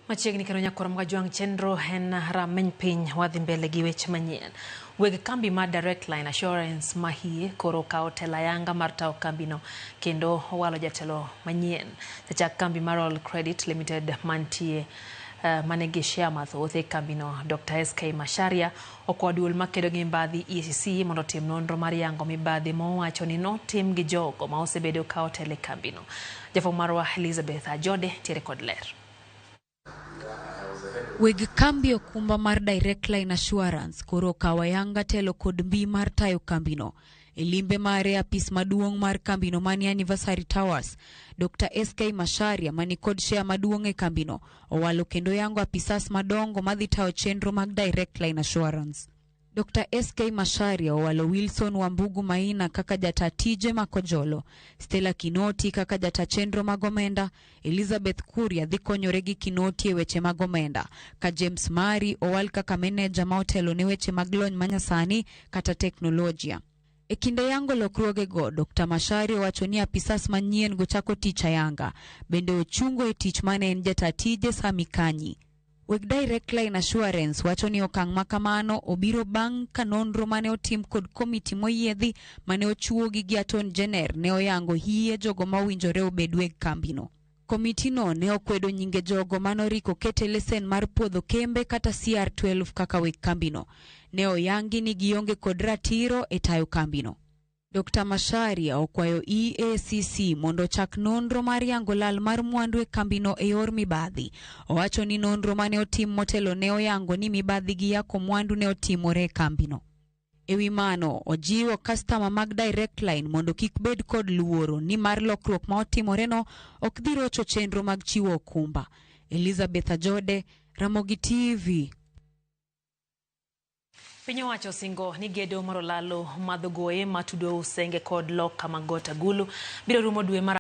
Machiegni kendo nyakwar Mwajwang' chenro en rameny piny wadhi mbele gi weche manyien. Weg kambi mar Direct Line Assurance mahie koro okawo telo ayanga mar tayo kambino kendo owalo jatelo manyien. Jachak kambi mar All Credit Limited mantie manigi share mathoth e kambino Dr. SK Macharia okwa duol makedo gi mibadhi EACC mondo otim nonro mar yango mibadhi mowacho ni notim gi jogo ma osebedo ka otelo e kambino. Jafwambo marwa Elizabeth Ajode tiere kod ler. Weg kambi okumba mar Direct Line Assurance koro okawo ayanga telo kod mbi mar tayo kambino. E limbe mare e apis maduong' mar kambino mani Anniversary Towers, Dr. SK Macharia mani kod share maduong' e kambino owalo kendo yango apisas madongo madhi tayo chenro mag Direct Line Assurance. Dr. SK Macharia owalo Wilson Wambugu Maina kaka jata tije ma Kojolo, Stella Kinoti kaka jata chenro mag omenda, Elizabeth Kuria dhi konyore gi Kinoti e weche mag omenda, ka James Mari owal kaka meneja ma otelo ne weche mag lony manyasani kata teknolojia. E kinde yango lokruogego, Dr. Macharia owacho ni apisas manyien go chako tich ayanga, bende ochungo e tich mane en jata tije Sami Kanyi. Weg Direct Line Assurance wacho ni okang' ma kamano obiro bang' ka nonro mane otim kod komiti moyiedhi mane ochuogi gi Attorney General ne oyango hie jogo ma owinjore obed weg kambino. Komitino ne okwedo nyinge jogo manoriko kete lesen mar puodho kembe kata CR12 kaka weg kambino. Ne oyangi ni gionge kod ratiro e tayo kambino. Dr. Macharia okwayo EACC mondo ochak nonro mar yango lal mar mwandu e kambino e yor mibadhi. Owacho ni nonro mane otim motelo ne oyango ni mibadhi gi yako mwandu ne otimore e kambino. E wi mano, ojiwo kastama mag Direct Line mondo kik bed kod luoro ni mar lokruok ma otimoreno ok dhi rocho chenro mag chiwo okumba. Elizabeth Ajode, Ramogi TV. Piny owacho osingo ni gedo mar olalo madhogoye matudo Usenge kod loka mag Got Agulu biro rumo dwe mar